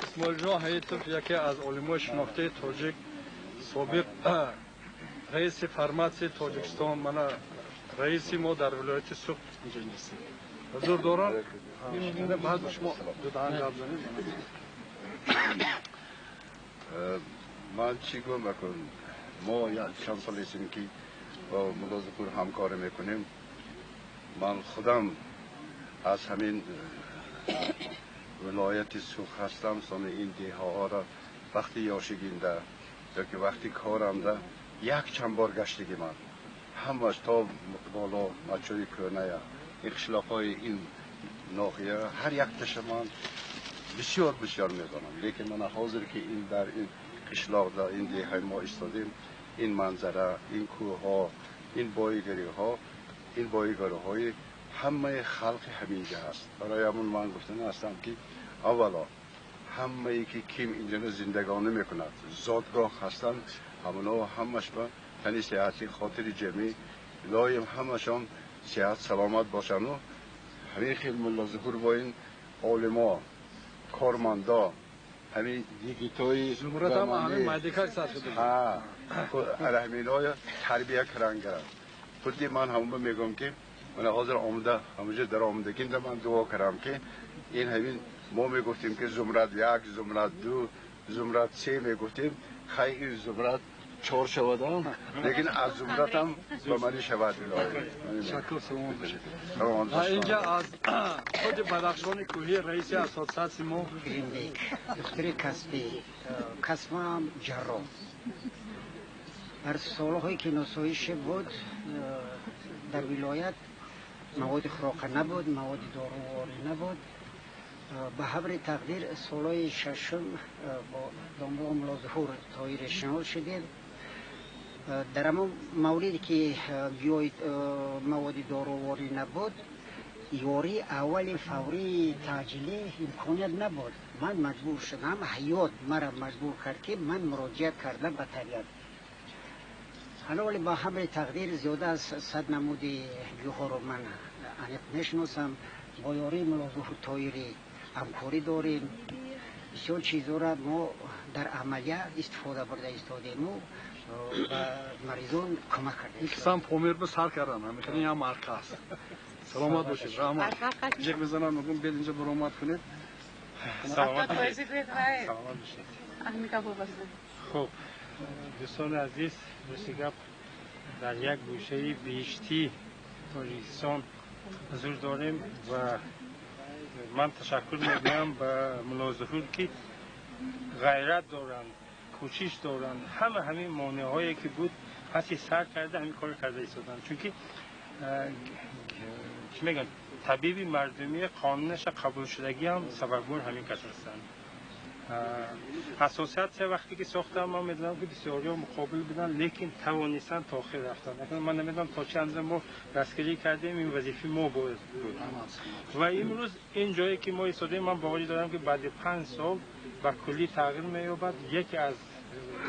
اسماعیل جان ҳайитов، яке аз олимои шинохтаи тоҷик، собиқ раиси фарматсияи Тоҷикистон, мана раиси мо дар вилояти Суғд ҳузур доранд. Баъд шумо дудаҳан гап занед. Ман чӣ гӯям бакун, мо чанд сол ҳестем ки бо мулло Зуҳур ҳамкорӣ мекунем. Ман худам аз ҳамин вилояти Суғд ҳастам. Сони ин деҳаҳоро вақти ёшигинда ёки вақти корамда як чанд бор гаштагӣ ман ҳамаш то боло Мачои Кӯная, ин қишлоқҳои ин ноҳия ҳар якташа ман бисёр бисёр медонам. Лекин мана ҳозир ки ин дар ин қишлоқда, ин деҳаи мо истодем, ин манзара, ин кӯҳҳо, ин боигариҳо, ин боигариҳои ҳамаи халқи ҳаминҷа ҳаст. Барои ҳамун ман гуфтана ҳастам ки аввало ҳамае ки ким инҷо зиндагонӣ мекунад, зодгоҳ ҳастанд, ҳамоно ҳамаш ба тани сиҳати, хотири ҷамъӣ, илоҳим ҳамашон сиҳат саломат бошанду ҳамин хел мулло Зуҳур бо ин олимо, кормандо, ҳамин йигитои Зумратам ҳамин майдикак сар шуда. Ҳаминоя тарбия каран гаранд. Худи ман ҳамон мегӯям ки мана ҳозир омада ҳамонҷо даромадагинда ман дуо кардам ки ин ҳамин мо мегуфтем ки зумрад як, зумрад ду, зумрад се мегуфтем, хай ин зумрад чор шавадам, лекин аз зумратам ба мани шавад. Ташаккур, саломат бошед. Инҷа аз худи Бадахшони кӯҳӣ раиси ассотсиатсияи мо. Духтури касбӣ, касбам ҷарроҳ. Дар солҳое ки носоише буд дар вилоят, маводи хӯрока набуд, маводи доруворӣ набуд. Ба ҳабри тақдир солҳои шашум бо домулло Мулло Зуҳур Тоҳири шинос шудем. Дар ҳамон мавриде ки гиёҳи маводи доруворӣ набуд. Ёрии аввали фаврии таъҷилӣ имконият набуд. Ман маҷбур шудам, ҳаёт мара маҷбур кард, ки ман муроҷиат кардам ба табиат. Ҳало вале ба ҳамри тақдир зиёда аз 100 намуди гиёҳҳоро ман аниқ мешиносам. Бо ёрии Муллозуҳур Тоирӣ ҳамкорӣ дорем. Бисёр чизҳоро мо дар амалия истифода бурда истодему ба маризон кӯмак кардем. Ин кисам Помир ба сар кардам, ҳамин ям марказ. Саломат бошед, раҳмат. Ҷеғ мезанам, мегӯям биёед инҷо баромад кунед. Саломат бошед. Саломат бошед. Хуб, дӯстони азиз, рости гап дар як гӯшаи биҳиштии Тоҷикистон ҳузур дорем ва ман ташаккур мегӯям ба Муллозуҳур, ки ғайрат доранд, кӯшиш доранд, ҳама ҳамин монеаҳое ки буд паси сар карда ҳамин корро карда истоданд. Чунки чӣ мегӯянд, табиби мардумии қонунаша қабулшудагӣ ҳам сабабгор ҳамин кас ҳастанд. Ассотсиатсия вақте ки сохтам, ман медонам ки бисёриҳо муқобил буданд, лекин тавонистанд то охир рафтанд. Ман намедонам то чӣ андоза мо дастгирӣ кардем, ин вазифаи мо буд. Ва имрӯз ин ҷое ки мо истодаем, ман боварӣ дорам ки баъди 5 сол ба куллӣ тағйир меёбад. Яке аз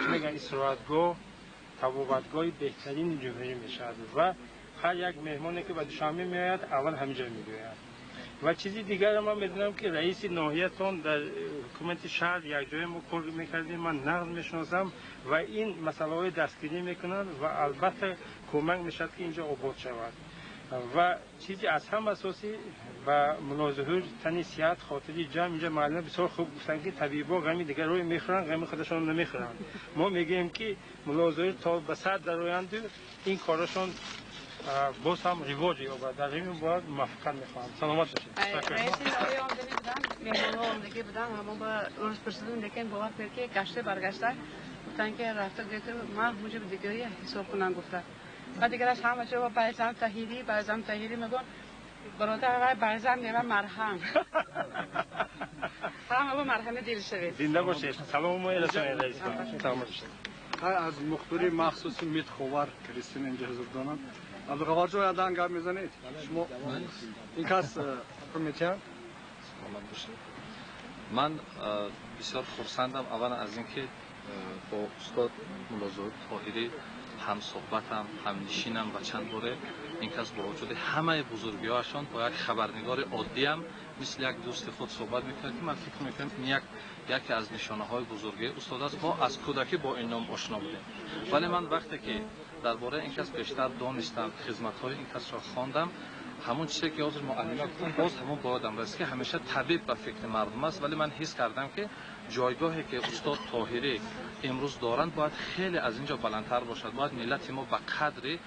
чӣ мегӯянд, истироҳатгоҳ, табобатгоҳи беҳтарини ҷумҳурӣ мешавад ва ҳар як меҳмоне ки ба Душанбе меояд, аввал ҳаминҷо меояд. Ва чизи дигарро ман медонам ки раиси ноҳиятон дар ҳукумати шаҳр якҷоя мо кор мекардем, ман нағз мешиносам ва ин масъалаҳои дастгирӣ мекунанд ва албатта кӯмак мешавад ки инҷо обод шавад. Ва чизи аз ҳама асосӣ ба Муллозуҳур тани сиҳат, хотири ҷамъ. Инҷо муаллима бисёр хуб гуфтанд ки табибо ғами дигарро мехӯранд, ғами худашон намехӯранд. Мо мегӯем ки Муллозуҳур то ба сар дароянду ин корашон боз ҳам ривоҷ ёбад. Дар ҳамин бояд муваффақият мехоҳам. Саломат бошед. Раиси ноҳия омдагӣ буданд, меҳмонҳо омдагӣ буданд, ҳамон ба рӯз пурсидем, лекин бовар кунед ки гашта баргашта гуфтанд ки рафта гӯяд ки ман муҷиб дигаре ҳисоб кунам гуфта. Ва дигараш ҳама ҷо балзам таҳирӣ, балзам таҳирӣ мегӯянд. Бародар, вай балзам нева марҳам. Ҳама бо марҳами дил шавед. Зинда бошед. Салому расонед раис. Саломат бошед. Аз мухбири махсуси МИД Ховар Кристина инҷо ҳузур доранд. Абдуғаффор ҷон, ядан гап мезанед? Шумо ин кас метиҳанд? Саломат бошед. Ман бисёр хурсандам аввалан аз инки бо устод Муллозуҳур Тоҳирӣ ҳамсуҳбатам, ҳамнишинам ва чанд боре ин кас бо вуҷуди ҳамаи бузургиҳояшон бо як хабарнигори оддиам мисли як дӯсти худ суҳбат мекунад, ки ман фикр мекунам ин яке аз нишонаҳои бузургии устод аст. Мо аз кӯдакӣ бо ин ном ошно будем, вале ман вақте ки дар бораи ин кас бештар донистам, хизматҳои ин касро хондам, ҳамон чизе ки ҳозир муаллима гуфтам, боз ҳамон ба ёдам расид ки ҳамеша табиб ба фикри мардум аст. Вале ман ҳис кардам ки ҷойгоҳе ки устод Тоҳирӣ имрӯз доранд бояд хеле аз ин ҷо баландтар бошад. Бояд миллати мо ба қадри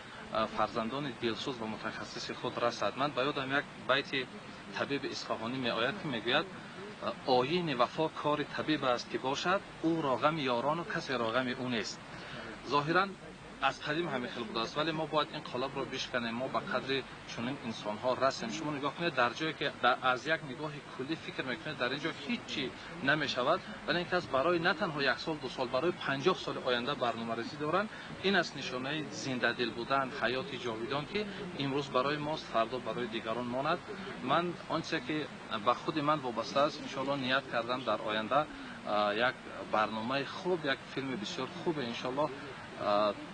фарзандони дилсӯз ва мутахассиси худ расад. Ман ба ёдам як байти табиби Исфаҳонӣ меояд ки мегӯяд: оини вафо кори табиб аст ки бошад, ӯро ғами ёрону касеро ғами ӯ нест. Зоҳиран аз қадим ҳамин хел будааст, вале мо бояд ин қолабро бишканем, мо ба қадри чунин инсонҳо расем. Шумо нигоҳ кунед, дар ҷое ки аз як нигоҳи куллӣ фикр мекунед, дар ин ҷо ҳеҷ чӣ намешавад, вале ин кас барои на танҳо 1 сол, 2 сол, барои 50 соли оянда барномарезӣ доранд. Ин аст нишонаи зиндадил будан, ҳаёти ҷовидон, ки имрӯз барои мост, фардо барои дигарон монад. Ман он чизе ки ба худи ман вобаста аст, иншоалло ният кардам дар оянда як барномаи хуб, як филми бисёр хубе иншоалло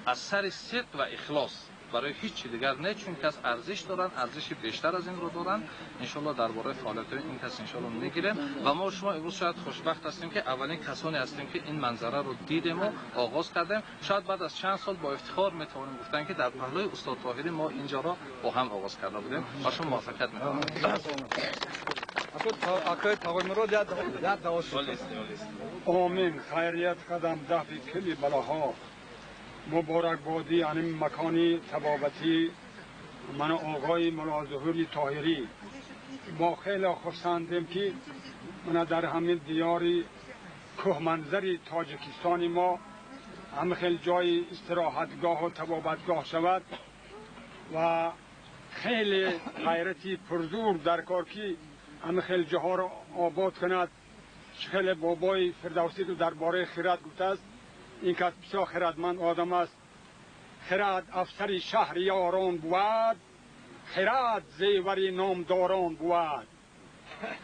аз сари сидқ ва ихлос, барои ҳеҷ чи дигар не, чун кас арзиш доранд, арзиши бештар аз инро доранд. Иншоалло дар бораи фаъолиятҳои ин кас иншоалло мегирем ва мо шумо имрӯз шояд хушбахт ҳастем ки аввалин касоне ҳастем ки ин манзараро дидем ва оғоз кардем. Шояд баъд аз чанд сол бо ифтихор метавонем гуфтан ки дар паҳлӯи устод Тоҳирӣ мо инҷоро бо ҳам оғоз карда будем ва шумо муваффақият мехоҳам. Акай Тағоймурод як даво шуд. Омин. Хайрият қадам дафъи кулли балоҳо. Муборакбодӣ ҳамин макони табобатӣ ман оғои Муллозуҳури Тоҳирӣ. Мо хеле хурсандем ки мана дар ҳамин диёри кӯҳманзари Тоҷикистони мо ҳам хел ҷои истироҳатгоҳу табобатгоҳ шавад ва хеле ғайрати пурзур дар кор ки ҳам хел ҷоҳоро обод кунад. Хеле бобои Фирдавсӣ дар бораи хирад гуфтааст, ин кас бисёр хирадманд одам аст. Хирад афсари шаҳри ёрон бувад, خرد زیور نامداران بود،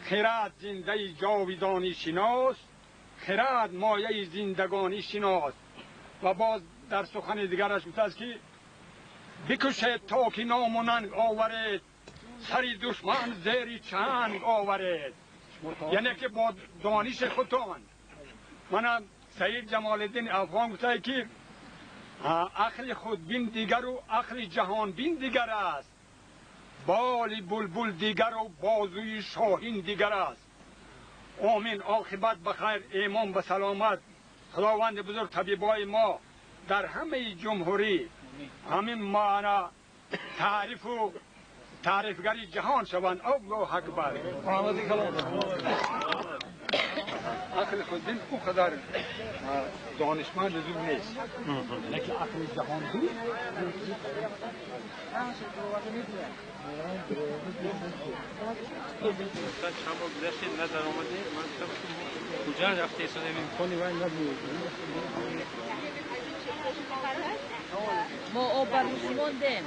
خرد زنده جاویدانی شناس، خرد مایه زندگانی شناس. و باز در سخن دیگرش گفته است که بکشید تا که نام و ننگ آورید، سری دشمن زیر چنگ آورید. یعنی که با دانش خودتان. من سید جمال الدین افغان گفته که عقل خودبین دیگر و عقل جهان بین دیگر است، بال بلبل دیگر و بازوی شاهین دیگر است. آمین. عاقبت بخیر، ایمان به سلامت. خداوند بزرگ طبیبای ما در همه جمهوری همین معنا تعریف و تعریفگری جهان شوند. الله اکبر. عقل خودبین اونقدر دانشمند زود نیست، لیکن عقل جهان بین. چند بار گذشتید نظر آمده، من گفتم کجا رفته ایستاده امکانی وای نبود. ما آب بر موندیم.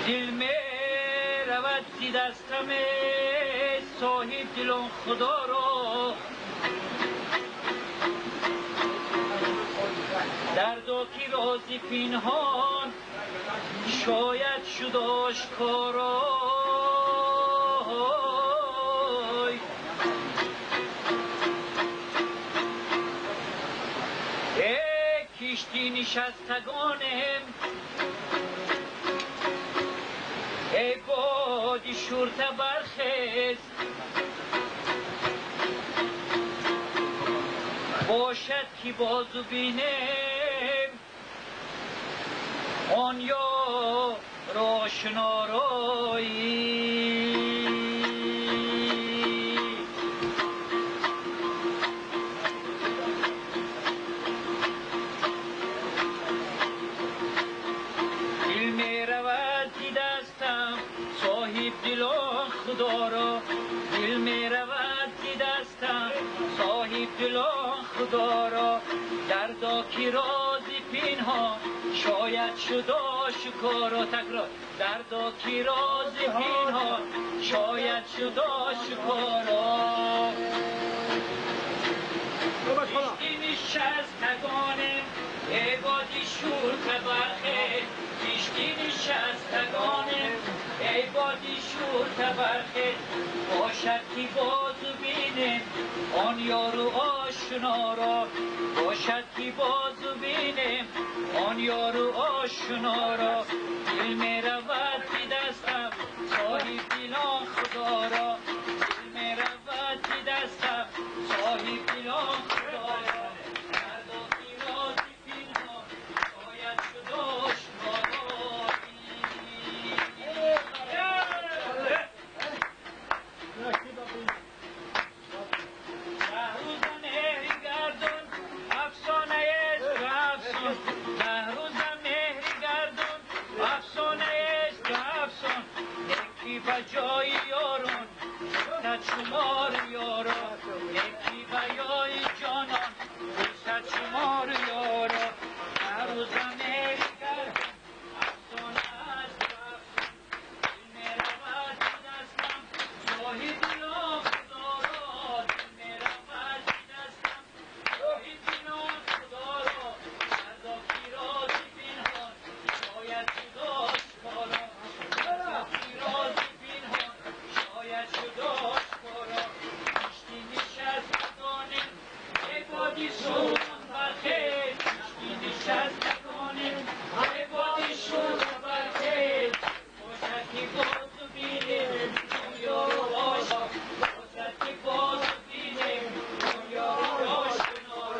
دل می رود زی دستم صاحب دلان خدا را، دردا کی رازی پنهان شاید شد آشکارا. ای کشتی نشستگانم، ای بادی شورته برخیز، باشد که بازو بینم آن یا روشنارایی. دل می رود زی دستم صاحب دلان خدا را، دل می رود زی دستم صاحب دلان خدا را، دردا کی رازی پنهان شاید شد آشکارا. تکرار. دردا کی رازی پنهان شاید شد آشکارا. کشتی نشستگانم ای بادی شور تبرخه، کشتی نشستگانم ای بادی شور تبرخه، باشد که بازو بینم آن یارو آشنا را، باشد که بازو بینم آن یارو آشنا را. دل می رود زی دستم صاحب دلان خدا را، دل می رود زی دستم صاحب دلان خدا را، دردا کی رازی پنهان شاید شد آشکارا. به جای یاران صد شمار یارا، یکی به یای جانان صد شمار یارا. هر روزم گردم افسانه است افسان، دل می رود دستم صاحب دلان خدا را، دل می رود دستم صاحب دلان خدا را، دردا کی رازی پنهان شاید شد آشکارا، دردا کی رازی پنهان شاید شد آشکارا. کشتی نشستگانم ای بادی شوران برخیز، کشتی نشستگانم ای بادی شوران برخیز، باشد که بازو بینم دنیا رو آشنا، باشد که بازو بینم دنیا رو آشنا رو.